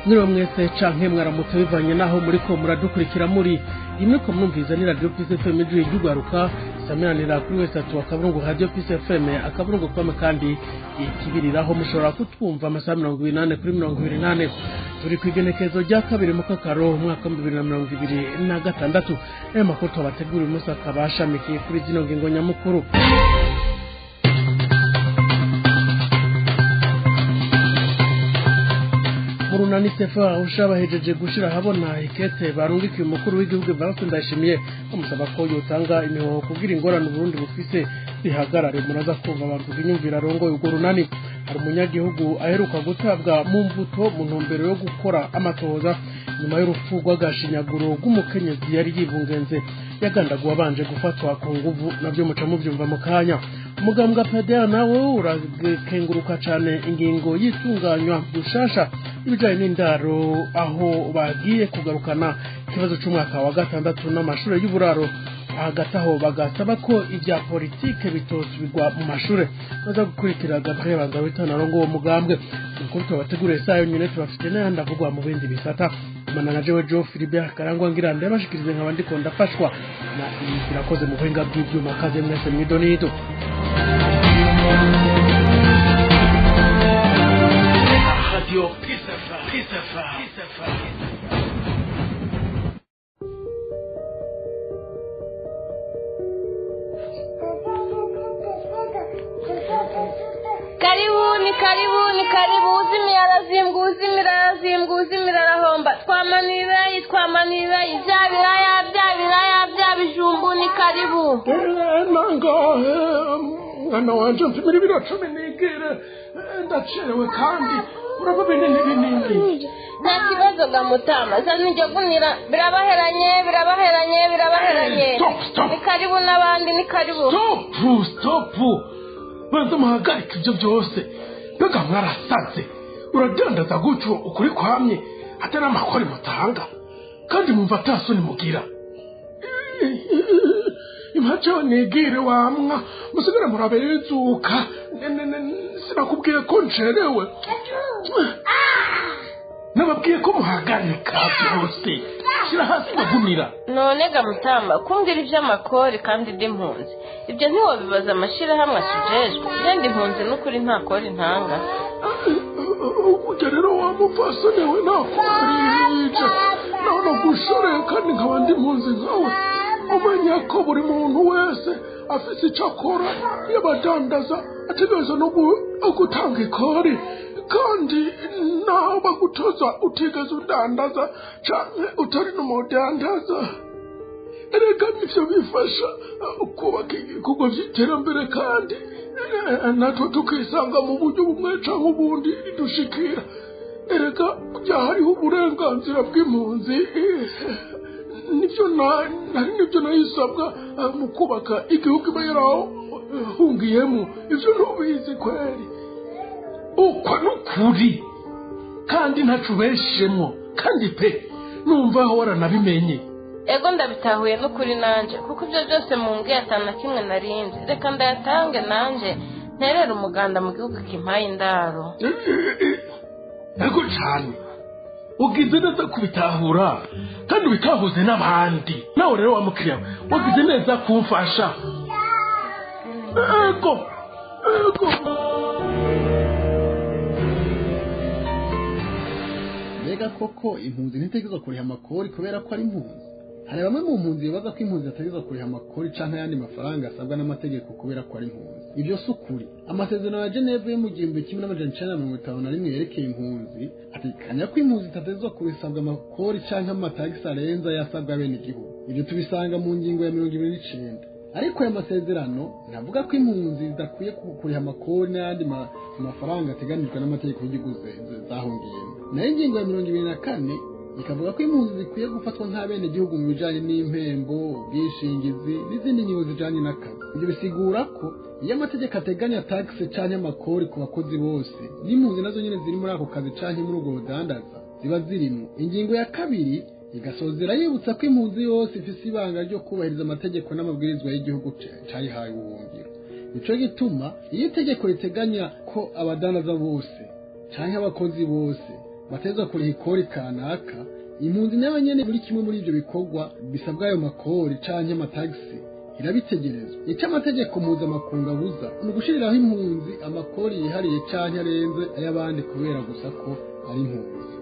Mwiriwe mwese canke mwaramutse bivanye naho muriko muradukurikira muri imwe ko mwumviza ni Radio Peace FM, ijwi ry'ugwaruka samiranira kuri wese atu akaburungu Radio Peace FM akaburungu com, kandi ikibiriraho mushobora kutwumva amasaha 24/24. Turi kw'igenekerezo rya 2 mu Kakaro, umwaka wa 2026. Ayo makuru tubateguriye uyu munsi akaba ashamikiye kuri zino ngingo nyamukuru. Murunani Sefa ushabahejeje gushira ahabona ikete barungikiye umukuru w'igihugu Evariste Ndayishimiye, bamusaba ko yotanga imihoho kugira ingorane Uburundi bufise bihagarare. Muraza kumva bavuga inyumvira arongoye urwo runani. Hari umunyagihugu aheruka gutabwa mu mbuto mu ntumbero yo gukora amatohoza nyuma y'urupfu rw'agashinyaguro rw'umukenyezi yari yibungenze yagandaguwe abanje gufatwa ku nguvu, navyo muca muvyumva mu kanya. Umugambwe PDA nawe urakenguruka cane ingingo y'itunganywa gushasha ibijanye n'indaro, aho bagiye kugarukana ikibazo c'umwaka wa gatandatu n'amashure y'uburaro. Hagati aho bagasaba ko ibya politike bitosubirwa mu mashure. Baza gukurikira Gabriel Banzawitana arongo uwo mugambwe. Mukuru tubateguriye saa yonyene, tubafite n'ayandi avugwa mu bindi bisata. Mana na jewe Joe Philibert Karangwa ngira ndabashikirize nkaba ndiko ndafashwa na Irakoze mu buhinga bw'ivyuma. Kaze mwese mwidonido. Radio Peace FM. Peace FM. Peace FM. Karibuni, karibuni, karibu. Uzimira arazimbwa, uzimira arazimbwa, uzimira arahomba. Twamanuye ibirayi, twamanuye ibirayi, bya biraya, bya biraya, bya bijumbu, ni karibu. Nangahe mwana wanje, mfimira ibiro 10 nigire, ndacerewe kandi uraba binini binini. Nta kibazo ga mutama, zana iryo gunira. Birabaheranye, birabaheranye, birabaheranye. Stop, stop. Ni karibu n'abandi, ni karibu. Stop, stop, banza muhagarike ibyo byose. Mbega mwarasaze, uradandaza gutyo ukuri kwamye atari amakori mutanga, kandi mumva atasoni mugira. Impaceho nigire wamwa musigare murabezuka. Sinakubwiye ko ncerewe? Nababwiye ko muhagarika byose. Shyira hasi bagumira. None ga mutama, kumbwira iby'amakori kandi ndi impunzi, ibyo ntiwobibaza amashyirahamwe asujejwe. Genda, impunzi n'ukuri nta kori ntanga. Ujya rero wa mupfasoni we, nakurije naho nagushoreye kandi nkaba ndi mpunzi nkawe, umenya ko buri muntu wese afise icyo akora, yabadandaza ategereza no gutanga ikori, kandi naho bagutoza utigeze udandaza canke utari n'umudandaza. Erega nivyo bifasha kubaka ibikorwa vy'iterambere, kandi natwe tukisanga mu buryo bumwe canke ubundi dushikira. Erega hariho uburenganzira bw'impunzi, nivyo nari nivyo nayisabwa mu kubaka igihugu iba yarahungiyemo. Ivyo ntubizi kweri? Uko nukuri kandi ntaco ubeshemwo, kandi pe numva aho waranabimenye. Ego, ndabitahuye n'ukuri nanje, kuko ibyo byose mumbwiye atanu na kimwe narinze. Reka ndayatange nanje nterere umuganda mu gihugu kimpaye indaro. Ego cane, ugize neza kubitahura kandi ubitahuze n'abandi. Nawe rero wa mukiriya we, wagize neza kumfasha. Ego, ego. Mbega koko impunzi ntitegerezwa kuriha amakori kubera ko ari impunzi? Hari bamwe mu mpunzi bibaza ko impunzi zitegerezwa kuriha amakori canke ayandi mafaranga asabwa n'amategeko kubera ko ari impunzi. Ibyo si ukuri. Amasezerano ya Geneve yo mu 1951 yerekeye impunzi ategekanya ko impunzi zitategerezwa kubisabwa amakori canke amatagisi arenze ayasabwa bene igihugu. Ibyo tubisanga mu ngingo ya 29. Ariko aya masezerano ntavuga ko impunzi zidakwiye kuriha amakori n'ayandi mafaranga ateganijwe n'amategeko y'igihugu zahungiyemo. Nayo ingingo ya 24 ikavuga ko impunzi zikwiye gufatwa nk'abenegihugu mu bijanye n'impembo, ubwishingizi n'izindi ngingo zijanye n'akazi. Ibyo bisigura ko iyo amategeko ateganya taxe canke amakori ku bakozi bose, n'impunzi nazo nyene ziri muri ako kazi canke muri ubwo budandaza ziba zirimwo. Ingingo ya 2 igasozera yibutsa ko impunzi yose ifise ibanga ryo kubahiriza amategeko n'amabwirizwa y'igihugu cayihaye ubuhungiro. Nico gituma iyo itegeko riteganya ko abadandaza bose canke abakozi bose Bategerezwa kuriha ikori kanaka. Impunzi nayo nyene muri kimwe muri ivyo bikorwa bisabwa ayo makori canke amatagisi irabitegerezwa. Ico amategeko mpuzamakungu abuza ni ugushiriraho impunzi amakori yihariye canke arenze ay'abandi kubera gusa ko ari impunzi.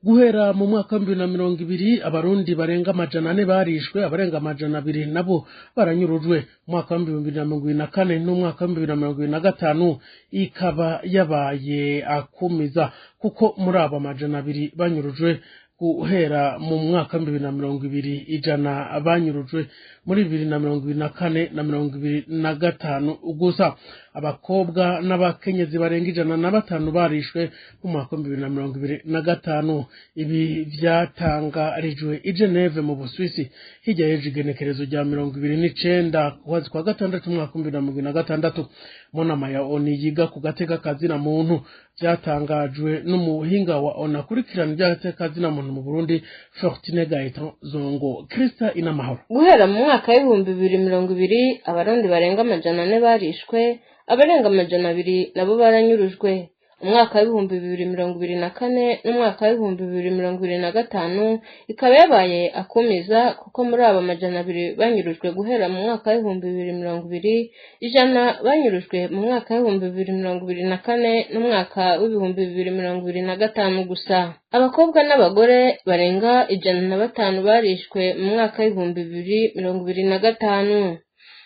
Guhera mu mwaka wa 2020 abarundi barenga 400 barishwe, abarenga 200 nabo baranyurujwe. Mu mwaka wa 2024 n'umwaka wa 2025 ikaba yabaye akumiza, kuko muri abo 200 banyurujwe guhera mu mwaka wa 2020, 100 banyurujwe muri 2024 na 2025 gusa. Abakobwa n'abakenyezi barenga 105 barishwe mu mwaka wa 2025. Ibi vyatangarijwe i Geneve mu Busuwisi hirya y'ejo igenekerezo rya 29 ukwezi kwa gatandatu umwaka wa 2026 mu nama ya ONU yiga ku gateka kazina muntu. Vyatangajwe n'umuhinga wa ONU akurikirana ivy'agateka kazina muntu mu Burundi, Fortune Gaetan Zongo. Krista Inamahoro. Guhera mu mwaka w'2020 abarundi barenga 400 barishwe, abarenga 200 nabo baranyurujwe. Umwaka w'2024 n'umwaka w'2025 ikaba yabaye akumiza, kuko muri abo 200 banyurujwe guhera mu mwaka w'2020, 100 banyurujwe mu mwaka w'2024 n'umwaka w'2025 gusa. Abakobwa n'abagore barenga 105 barishwe mu mwaka w'2025.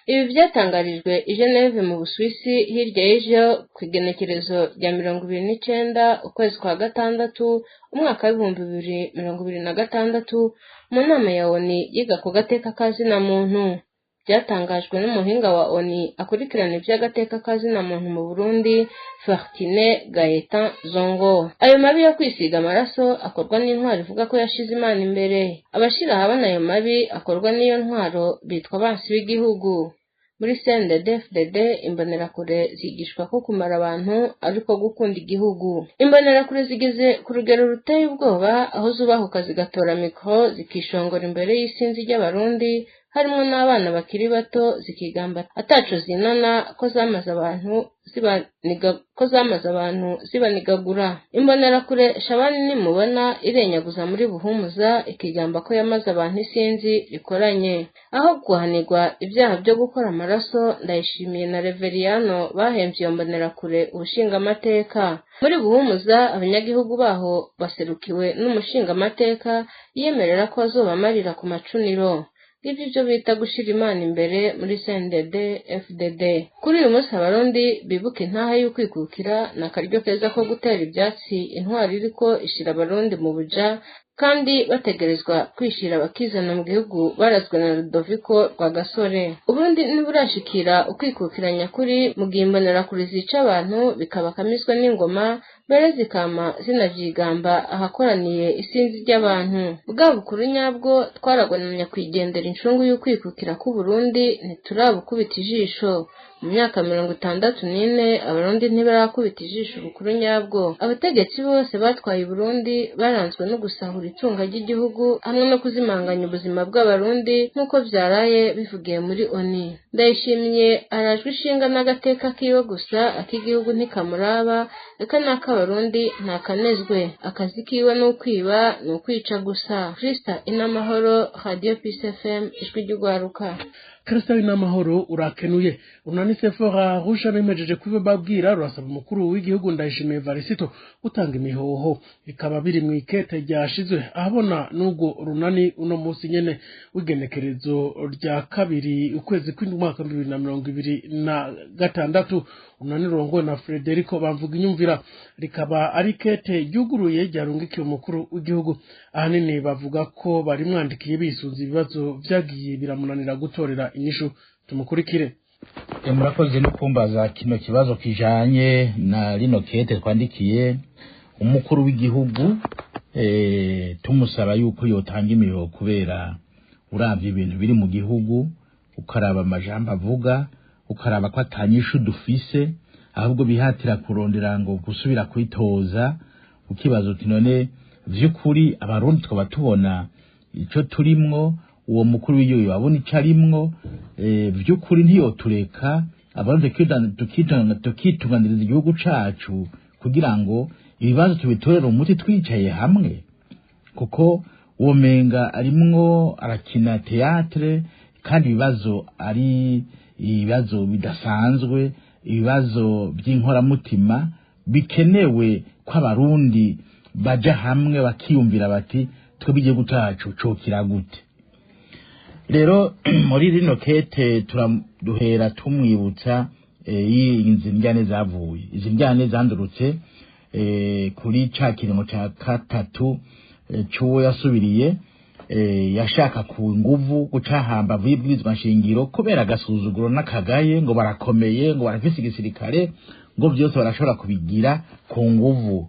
Ibi vyatangarijwe i Geneve mu Busuwisi hirya y'ejo ku igenekerezo rya 29 ukwezi kwa gatandatu umwaka w'2026 mu nama ya ONU yiga ku gateka kazina muntu. Byatangajwe n'umuhinga wa ONU akurikirana ivy'agateka kazina muntu mu Burundi, Fortune Gaetan Zongo. Ayo mabi yo kwisiga amaraso akorwa n'intwaro ivuga ko yashize Imana imbere. Abashira ahabona ayo mabi akorwa n'iyo ntwaro bitwa abansi b'igihugu. Muri CNDD-FDD imbonerakure zigishwa ko kumara abantu ariko gukunda igihugu. Imbonerakure zigeze ku rugero ruteye ubwoba, aho zubahuka zigatora mikoro zikishongora imbere y'isinzi ry'abarundi harimo n'abana bakiri bato, zikigamba ataco zinana ko zamaze abantu zibanigagura. Imbonerakure Shabani nimubona irenyaguza muri Buhumuza ikigamba ko yamaze abantu isinzi rikoranye. Aho guhanirwa ibyaha byo gukora amaraso, Ndayishimiye na Reveriyano bahemvye iyo mbonerakure ubushingamateka. Muri Buhumuza abanyagihugu baho baserukiwe n'umushingamateka yiyemerera ko azobamarira ku macuniro. Ivyo byo bita gushira Imana imbere muri CNDD FDD. Kuri uyu munsi abarundi bibuka intaha y'ukwikukira na akaryo keza ko gutera ivyatsi intwari iriko ishira abarundi mu buja, kandi bategerezwa kwishira bakizana mu gihugu barazwe na Rudoviko Rwagasore. Uburundi ntiburashikira ukwikukira nyakuri mu gihe imbonerakure zica abantu bikabakamizwa n'ingoma, mbere zikama zinavyigamba ahakoraniye isinzi ry'abantu. Bwa bukuru nyabwo twaragwananya kwigendera incungu y'ukwikukira k'Uburundi ntiturabukubita ijisho. Mu myaka 64 abarundi ntibarakubita ijisho ubukuru nyabwo. Abategetsi bose batwaye Uburundi baranzwe no gusahura itunga ry'igihugu hamwe no kuzimanganya ubuzima bw'abarundi nk'uko vyaraye bivugiye muri ONU. Ndayishimiye arajwe ishinga n'agateka kiwe gusa, ak'igihugu ntikamuraba, eka n'ak'abarundi ntakanezwe. Akazi kiwe n'ukwiba n'ukwica gusa. Krista Inamahoro, Radio Peace FM, ijwi ry'ugwaruka. Krista Inamahoro urakenuye. Unani Sephora Rusha bimejeje kubibabwira rurasaba umukuru w'igihugu Ndayishimiye Varisito gutanga imihoho, bikaba biri mu ikete ryashizwe ahabona n'ubwo runani uno munsi nyene w'igenekerezo rya 2 ukwezi kw'indwi umwaka 2026. Unani rurongowe na Frederico Bamvuga Inyumvira, rikaba ari ikete ryuguruye ryarungikiye umukuru w'igihugu. Ahanini bavuga ko bari mwandikiye bisunze ibibazo vyagiye biramunanira gutorera inyishu. Tumukurikire. Murakoze no kumbaza kino kibazo kijanye na rino kete twandikiye umukuru w'igihugu, tumusaba yuko yotanga imihoho kubera uravye ibintu biri mu gihugu, ukaraba amajambo avuga, ukaraba ko atanyishu dufise, ahubwo bihatira kurondera ngo gusubira kwitoza, ukibaza uti none Vy'ukuri Abarundi twaba tubona ico turimwo, uwo mukuru w'igihugu abona ico arimwo. Vy'ukuri ntiyotureka Abarundi tukitunganiriza igihugu cacu kugira ngo ibibazo tubitorere umuti twicaye hamwe, kuko womenga arimwo arakina théâtre, kandi ibibazo ari ibibazo bidasanzwe, ibibazo by'inkoramutima bikenewe ko Abarundi baja hamwe bakiyumvira bati: "Twebwe igihugu cacu cokira gute?" Rero muri rino kete turaduhera tumwibutsa izi njyane zavuye, izi njyane zandurutse kuri ca kiringo ca gatatu c'uwo yasubiriye, yashaka ku nguvu guca hambavu y'ibwirizwa nshingiro kubera agasuzuguro n'akagaye, ngo barakomeye, ngo barafise igisirikare, ngo vyose barashobora kubigira ku nguvu.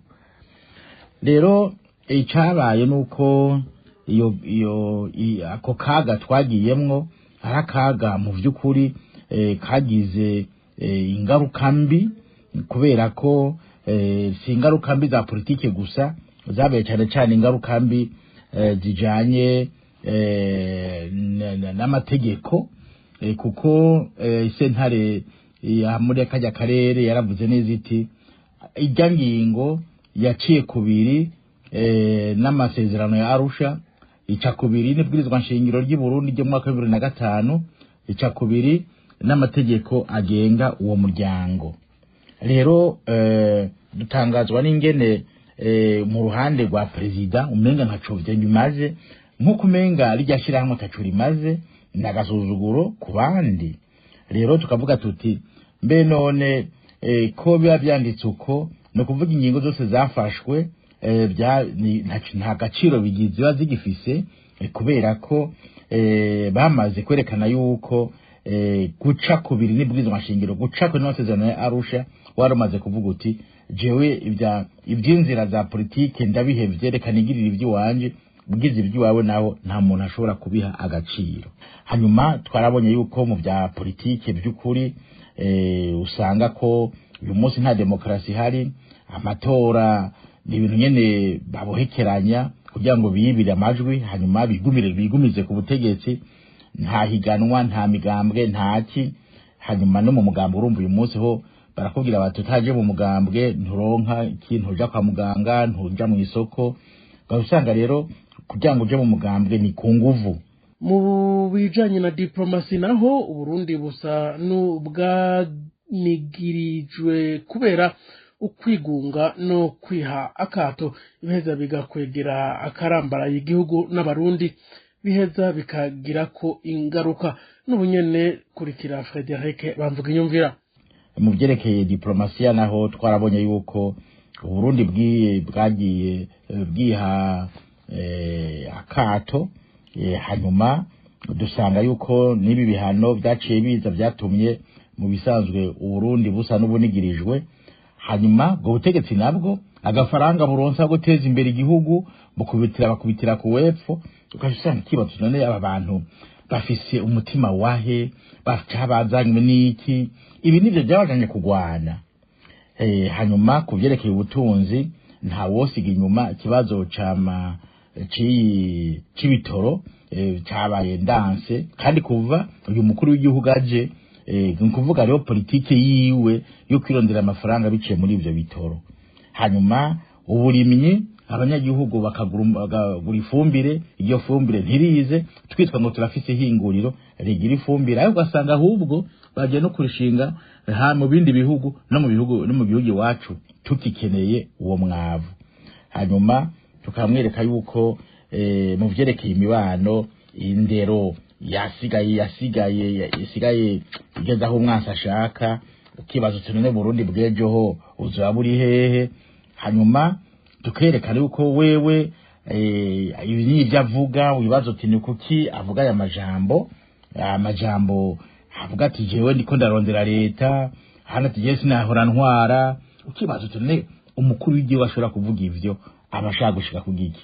Rero icabaye nuko iyo ako kaga twagiyemwo ari akaga mu vy'ukuri kagize ingaruka mbi, kubera ko si ingaruka mbi za politike gusa zabaye, cyane cyane ingaruka mbi zijanye n'amategeko, kuko sentare ya muri kajya karere yaravuze neza iti: "Ijya ngingo yaciye kubiri n'amasezerano ya Arusha, ica kubiri n'ibwirizwa nshingiro ry'i Burundi ryo mu mwaka wa 2005, ica kubiri n'amategeko agenga uwo muryango." Rero dutangazwa n'ingene mu ruhande rwa perezida umenga ntaco bimaze, nk'uko umenga rirya shyirahamwe ataco rimaze, ni agasuzuguro ku bandi. Rero tukavuga tuti: mbe none ko biba byanditse uko, ni ukuvuga ingingo zose zafashwe nta gaciro bigize ziba zigifise, kubera ko bamaze kwerekana yuko guca kubiri n'ibwirizwa nshingiro, guca kubiri n'amasezerano ya Arusha, wari umaze kuvuga uti: "Jewe iby'inzira za politike ndabihevye, reka nigirire iby'iwanje." Bwize iby'iwawe naho nta muntu ashobora kubiha agaciro. Hanyuma twarabonye yuko mu bya politike by'ukuri usanga ko uyu munsi nta demokarasi ihari. Amatora ni ibintu nyene babohekeranya kugira ngo biyibire amajwi, hanyuma bigumire, bigumize ku butegetsi. Nta higanwa, nta migambwe, ntaki. Hanyuma no mu mugambwe, urumva uyu munsi ho barakubwira bati: "Utaje mu mugambwe nturonka ikintu, uja kwa muganga, ntuja mu isoko." Usanga rero kugira ngo uje mu mugambwe ni ku nguvu. Mu bijanye na diplomasi naho, Uburundi busa n'ubwanigirijwe kubera ukwigunga no kwiha akato, ibiheza bigakwegera akarambaraye igihugu n'Abarundi, biheza bikagira ko ingaruka n'ubunyene. Kurikira Frederic Bamvuga Inyumvira. Mu byerekeye diplomasiya naho, twarabonye yuko Uburundi bwagiye bwiha akato, hanyuma dusanga yuko n'ibi bihano byaciye biza byatumye mu bisanzwe Uburundi busa n'ubunigirijwe. Hanyuma ubwo butegetsi nabwo agafaranga buronsa guteza imbere igihugu bukubitira, bakubitira ku wepfo. Ukaca usanga ikibazo: none aba bantu bafise umutima wahe? Baca bazanywe n'iki? Ibi nivyo byabajanye kugwana. Hanyuma ku vyerekeye ubutunzi, nta wosiga inyuma ikibazo cama c'ibitoro cabaye ndanse. Kandi kuva uyu mukuru w'igihugu aje, ni ukuvuga rero politike yiwe yo kwirondera amafaranga biciye muri ivyo bitoro. Hanyuma uburimyi, abanyagihugu bakagura ifumbire, iyo fumbire ntirize, twitwa ngo turafise ihinguriro rigira ifumbire, ariko ugasanga ahubwo bagiye no kurishinga ha mu bindi bihugu, no mu bihugu, no mu gihugu iwacu tugikeneye uwo mwavu. Hanyuma tukamwereka yuko mu vyerekeye imibano, indero yasigaye igeze aho umwansi ashaka. Ukibaza uti: "None Burundi bw'ejo ho uzoba buri hehe?" Hanyuma tukerekana yuko wewe ibi nivyo avuga, wibaza uti: "Ni kuki avuga aya majambo?" Amajambo avuga ati: "Jewe ndiko ndarondera leta hano," ati: "Jewe sinahora ntwara." Ukibaza uti: "None umukuru w'igihugu ashobora kuvuga ivyo aba ashaka gushika ku giki?"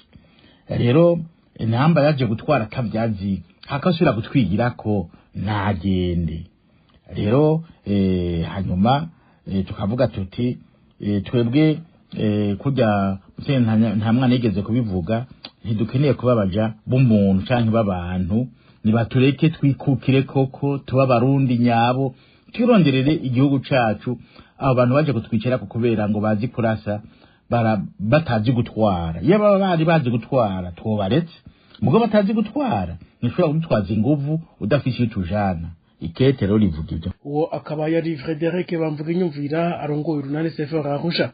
Rero intamba yaje gutwara atavyazi, hakasubira kutwigirako, ntagende. Rero hanyuma tukavuga tuti twebwe Kurya nta mwana yigeze kubivuga, ntidukeneye kubabaja b'umuntu canke b'abantu. Nibatureke twikukire koko, tuba Abarundi nyabo, twironderere igihugu cacu. Abo bantu baje kutwicarako kubera ngo bazi kurasa, batazi gutwara. Iyo baba bari bazi gutwara twobaretse, mugo batazi gutwara ntushobora kudutwaza inguvu udafise iyo tujana. Ikete rero rivuga ibyo. Uwo akaba yari Frederic Bamvuginyumvira arongoye urunani CFR Arusha.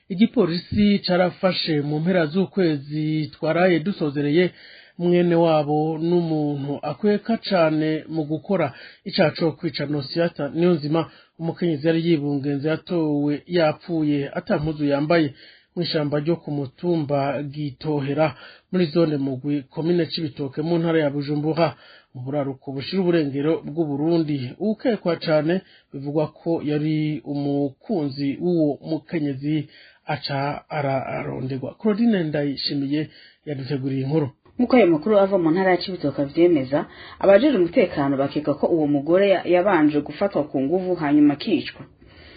Igipolisi carafashe mu mpera z'ukwezi twaraye dusozereye mwene wabo n'umuntu akweka cane mu gukora icaha co kwica Nonsiyata Niyonzima, umukenyezi yari yibungenze yatowe yapfuye ata mpuzu yambaye mw'ishamba ryo ku mutumba Gitohera muri zone Mugwi, komine Cibitoke, mu ntara ya Bujumbura, mu buraruko bushira uburengero bw'Uburundi. Uwukekwa cane bivugwa ko yari umukunzi w'uwo mukenyezi aca araronderwa. Claudine Ndayishimiye yaduteguriye inkuru. Nk'uko ayo makuru ava mu ntara ya Cibitoke avyemeza, abajejwe umutekano bakeka ko uwo mugore yabanje gufatwa ku nguvu hanyuma akicwa.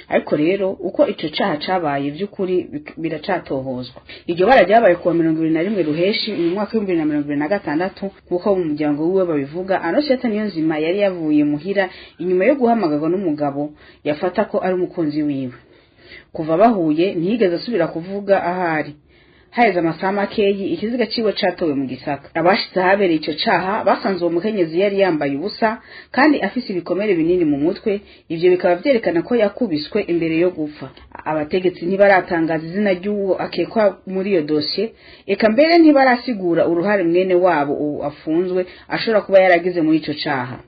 Ariko rero uko ico caha cabaye vy'ukuri biracatohozwa. Iryo bara ryabaye kuwa 21 Ruheshi mu mwaka w'2026, nk'uko mu muryango wiwe babivuga. Anosiata Niyonzima yari yavuye muhira inyuma yo guhamagarwa n'umugabo yafata ko ari umukunzi wiwe. Kuva bahuye ntiyigeze asubira kuvuga ahari. Haheze amasaha makeyi ikiziga ciwe catowe mu gisaka. Abashitse ahabereye ico caha basanze uwo mukenyezi yari yambaye ubusa kandi afise ibikomere binini mu mutwe. Ivyo bikaba vyerekana ko yakubiswe imbere yo gupfa. Abategetsi ntibaratangaza izina ry'uwo akekwa muri iyo dosiye, eka mbere ntibarasigura uruhare mwene wabo ubu afunzwe ashobora kuba yaragize muri ico caha.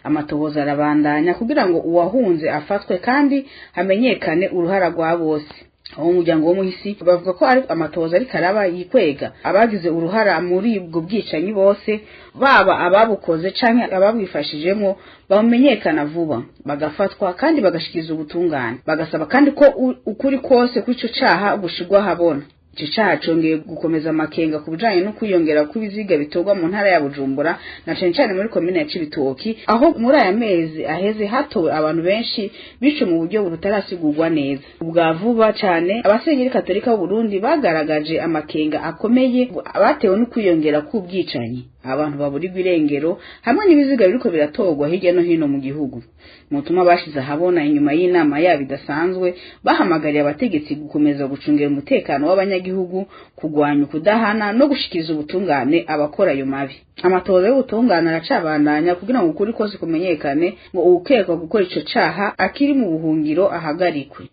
Amatohoza arabandanya kugira ngo uwahunze afatwe kandi hamenyekane uruhara rwa bose. Abo mu muryango w'umuhisi bavuga ko ari amatohoza ariko araba yikwega abagize uruhara muri ubwo bwicanyi bose, baba ababukoze canke ababwifashijemwo, bamenyekana vuba bagafatwa kandi bagashikiriza ubutungane. Bagasaba kandi ko ukuri kose kw'ico caha gushirwa ahabona. Ico caha congeye gukomeza amakenga ku bijanye no kwiyongera kw'ibiziga bitorwa mu ntara ya Bujumbura, na cane cane muri komine ya Cibitoki, aho muri aya mezi aheze hatowe abantu benshi bishwe mu buryo butarasigurwa neza. Ubwa vuba cane abasenyeri katolika b'u Burundi bagaragaje amakenga akomeye batewe no kwiyongera kw'ubwicanyi, abantu baburirwa irengero hamwe n'ibiziga biriko biratorwa hirya no hino mu gihugu. Mu butumwa bashize ahabona inyuma y'inama yabo idasanzwe, bahamagariye abategetsi gukomeza gucungera umutekano w'abanyagihugu, kugwanya ukudahana no gushikiriza ubutungane abakora ayo mabi. Amatohoza y'ubutungane aracabandanya kugira ngo ukuri kose kumenyekane, ngo uwukekwa gukora ico caha akiri mu buhungiro ahagarikwe.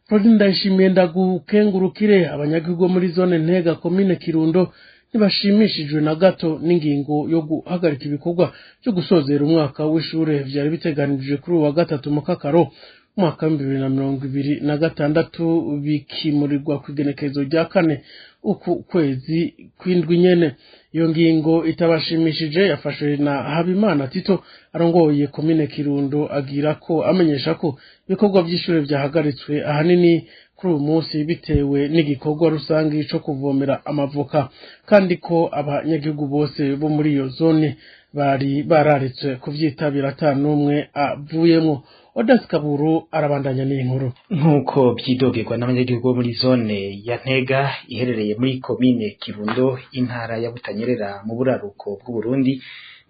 Claudine Ndayishimiye, ndagukengurukire. Abanyagihugu bo muri zone Ntega, komine Kirundo, ntibashimishijwe na gato n'ingingo yo guhagarika ibikorwa byo gusozera umwaka w'ishure vyari biteganijwe kuri uyu wa gatatu Mukakaro umwaka w'2026, bikimurirwa kw'igenekerezo rya 4 uku kwezi kw'indwi nyene. Iyo ngingo itabashimishije yafashwe na Habimana Tito arongoye komine Kirundo, agira ko amenyesha ko ibikorwa vy'ishure vyahagaritswe ahanini kuri uyu munsi bitewe n'igikorwa rusangi co kuvomera amavoka, kandi ko abanyagihugu bose bo muri iyo zone bari bararitswe kuvyitabira ata n'umwe avuyemwo. Odas Kaburu arabandanya n'inkuru. Nk'uko vyidogerwa n'abanyagihugu bo muri zone ya Ntega iherereye muri komine Kirundo, intara ya Butanyerera, mu buraruko bw'Uburundi,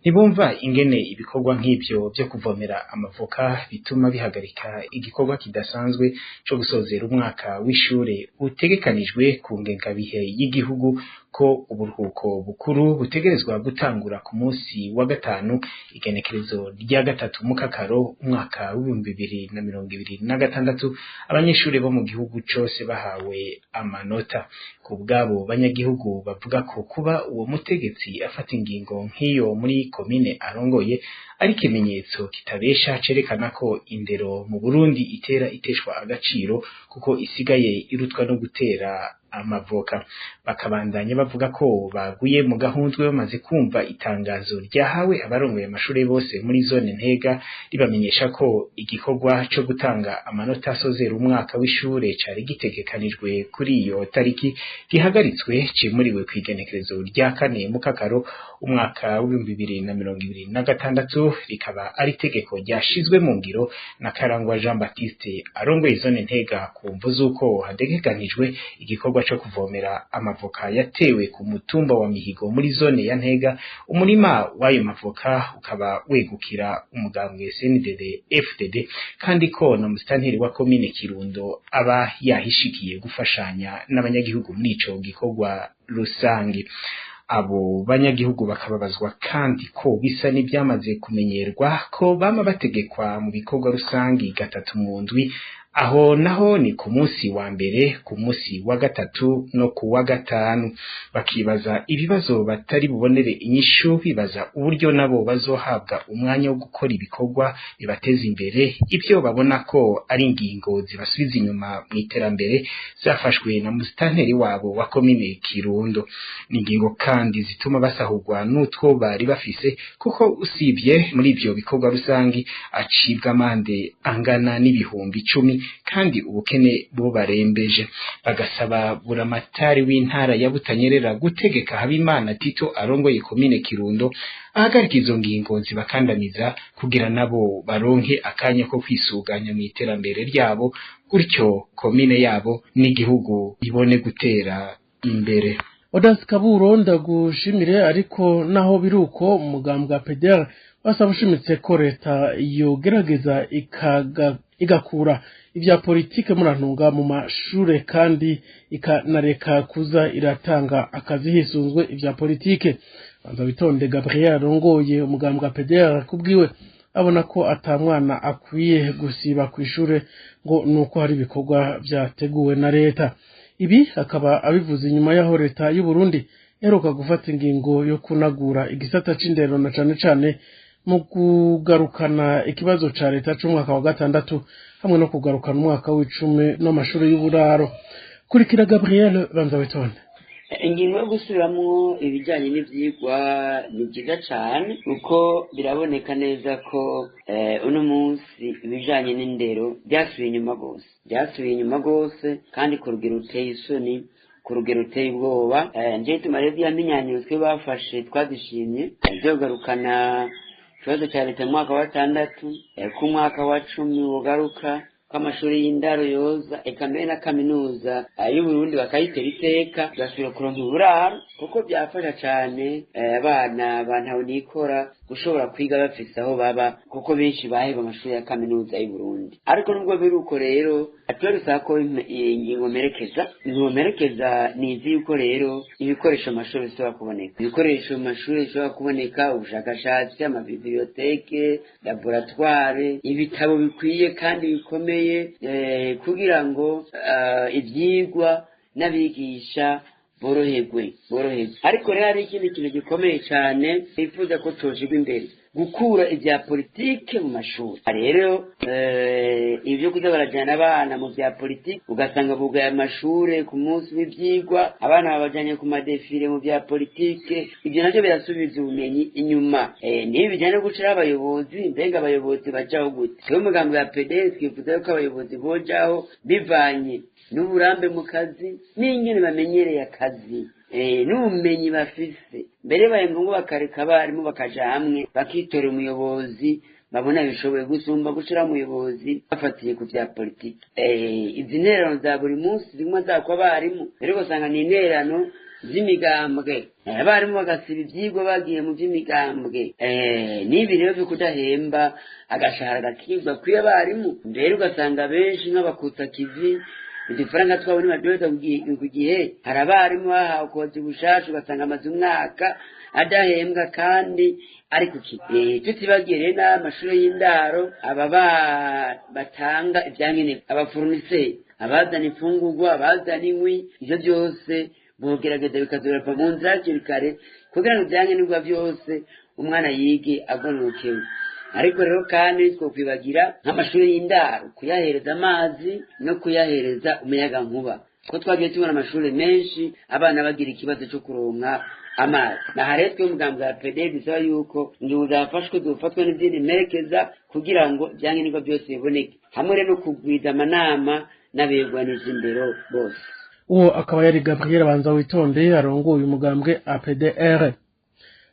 ntibumva ingene ibikorwa nk'ivyo vyo kuvomera amavoka bituma bihagarika igikorwa kidasanzwe co gusozera umwaka w'ishure utegekanijwe ku ngengabihe y'igihugu, ko uburuhuko bukuru butegerezwa gutangura ku munsi wa gatanu igenekerezo rya 3 Mukakaro umwaka w'2026, abanyeshuri bo mu gihugu cose bahawe amanota. Ku bwabo banyagihugu bavuga ko kuba uwo mutegetsi afata ingingo nk'iyo muri komine arongoye ari ikimenyetso kitabesha cerekana ko indero mu Burundi itera iteshwa agaciro, kuko isigaye irutwa no gutera amavoka. Bakabandanya bavuga ko baguye mu gahundwe bamaze kumva itangazo ryahawe abarongoye amashure bose muri zone Ntega ribamenyesha ko igikorwa co gutanga amanota asozera umwaka w'ishure cari gitegekanijwe kuri iyo tariki gihagaritswe, cimuriwe kw'igenekerezo rya 4 Mukakaro umwaka w'2026, rikaba ari itegeko ryashizwe mu ngiro na Karangwa Jean Baptiste arongoye zone Ntega, ku mvo z'uko hadegekanijwe igikorwa co kuvomera amavoka yatewe ku mutumba wa Mihigo muri zone ya Ntega. Umurima w'ayo mavoka ukaba wegukira umugambwe CNDD FDD, kandi ko na musitanteri wa komine Kirundo aba yahishikiye gufashanya n'abanyagihugu muri ico gikorwa rusangi. Abo banyagihugu bakababazwa kandi ko bisa n'ibyamaze kumenyerwa ko bama bategekwa mu bikorwa rusangi gatatu mu ndwi, aho naho ni ku munsi wa mbere, ku munsi wa gatatu no ku wa gatanu. Bakibaza ibibazo batari bubonere inyishu, bibaza uburyo nabo bazohabwa umwanya wo gukora ibikorwa bibateza imbere, ibyo babona ko ari ingingo zibasubiza inyuma mu iterambere zafashwe na musitanteri wabo wa komine Kirundo. Ni ingingo kandi zituma basahurwa n'utwo bari bafise, kuko usibye muri ibyo bikorwa rusangi acibwa amande angana n'10,000, kandi ubukene bubarembeje. Bagasaba buramatari w'intara ya Butanyerera gutegeka Habimana Tito arongoye komine Kirundo ahagarika izo ngingo zibakandamiza, kugira nabo baronke akanya ko kwisuganya mu iterambere ryabo, gutyo komine yabo n'igihugu ibone gutera imbere. Odas Kaburo, ndagushimire. Ariko naho biruko, umugambwe wa PDR basaba ushimitse ko leta yogerageza igakura ibya politike murantunga mu mashure, kandi ikanareka kuza iratanga akazi hisunzwe ibya politike. Banza witonde Gabriel arongoye umugambwe wa PDR kubwiwe abona ko ata mwana akwiye gusiba ku ishure ngo nuko hari ibikorwa vyateguwe na leta. Ibi akaba abivuze inyuma y'aho leta y'u Burundi iheruka gufata ingingo yo kunagura igisata c'indero, na cane cane mu kugarukana ikibazo ca leta c'umwaka wa gatandatu hamwe no kugarukana umwaka w'icumi n'amashuri y'uburaro. Kurikira Gabriel Banza Witonde. Ingingo yo gusubiramwo ibijyanye n'ibyigwa ni byiza cyane, kuko biraboneka neza ko uno munsi ibijyanye n'indero byasubiye inyuma rwose, byasubiye inyuma rwose, kandi ku rugero ruteye isoni, ku rugero ruteye ubwoba. Njyewe ituma rero ya twe bafashe twazishimye, byo kugarukana ikibazo cya leta mu mwaka wa gatandatu, ko umwaka wa 10 wogaruka, ko amashuri y'indaro yoza, eka mbere na kaminuza y'Uburundi bakayitera iteka, tugasubira kuronka uburaro, kuko byafasha cyane abana ba ntahonikora gushobora kwiga bafise aho baba, kuko benshi baheba amashuri ya kaminuza y'Uburundi. Ariko nubwo biri uko rero, tuba dusaba ko ingingo mperekeza, ingingo mperekeza ni izi yuko rero ibikoresho mu mashuri bishobora kuboneka, ibikoresho mu mashuri bishobora kuboneka, ubushakashatsi, amabiblioteke, laboratware, ibitabo bikwiye kandi bikomeye, kugira ngo ibyigwa n'abigisha boroherwe, boroherwe. Ariko rero hari ikindi kintu gikomeye cyane bifuza ko toshirwa imbere: gukura ibya politike mu mashuri. Rero ibyo kuza barajyana abana mu bya politike, ugasanga bugaye amashuri ku munsi w'ibyigwa, abana babajyanye ku ma défilés mu bya politike, ibyo nabyo birasubiza ubumenyi inyuma. Niba bijyanye no guciraho abayobozi, mbega abayobozi bajaho gute? Twebwe umugambi wa PDR twifuza yuko abayobozi bojaho bivanye n'uburambe mu kazi n'ingene bamenyereye akazi n'ubumenyi bafise. Mbere baye ngombwa bakareka abarimu bakaja hamwe bakitora umuyobozi babona bishoboye, gusumba gushiraho umuyobozi bafatiye ku bya politiki. Izi ntererano za buri munsi zimwe zakwa abarimu rero ugasanga ni intererano z'imigambwe, abarimu bagasiba ibyigwa bagiye mu by'imigambwe. N'ibi rero byo kudahemba agashahara gakigwa kwiyo abarimu, mbere ugasanga benshi nk'abakutakivi udufaranga twabo ntibaryoherwa ku gihe. Hari abarimu bahawe ukoza ubushasha, ugasanga amaze umwaka adahembwa kandi ari ku kivi. Tutibagiye rero n'amashuri y'indaro, aba batanga ibyankenerwa, aba fournisseurs, abazana imfungurwa, abazana inkwi, ivyo byose bogerageza bikazorapa mu nzira hakiri kare, kugira ngo ibyankenerwa byose umwana yige agororokewe. Ariko rero kandi twokwibagira nk'amashuri y'indaro kuyahereza amazi no kuyahereza umuyagankuba, ko twagiye tubona amashuri menshi abana bagira ikibazo cyo kuronka amazi. Aha rero twe umugambi wa PD bisaba yuko ingingo zafashwe zofatwa n'izindi mperekeza, kugira ngo ibyankenerwa byose biboneke, hamwe rero no kugwiza amanama n'abegwanije indero bose. Uwo akaba yari Gabriel Banza Witonde arongoye umugambwe APDR.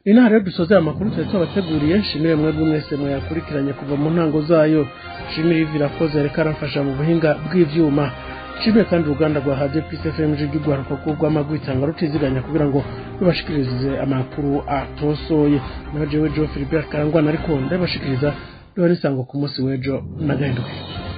Inaha rero dusoze amakuru twari twabateguriye. Nshimire mwebwe mwese mwayakurikiranye kuva mu ntango zayo. Nshimire Yves Irakoze yariko aramfasha mu buhinga bw'ivyuma. Nshimire kandi uruganda rwa Radio Peace FM rw'urwaruka rw'amagwitanga rutiziganya kugira ngo rubashikirize amakuru atosoye. Naho jewe Joe Philibert Karangwa nariko ndabashikiriza, rero nisango ku munsi w'ejo n'agahindukiro.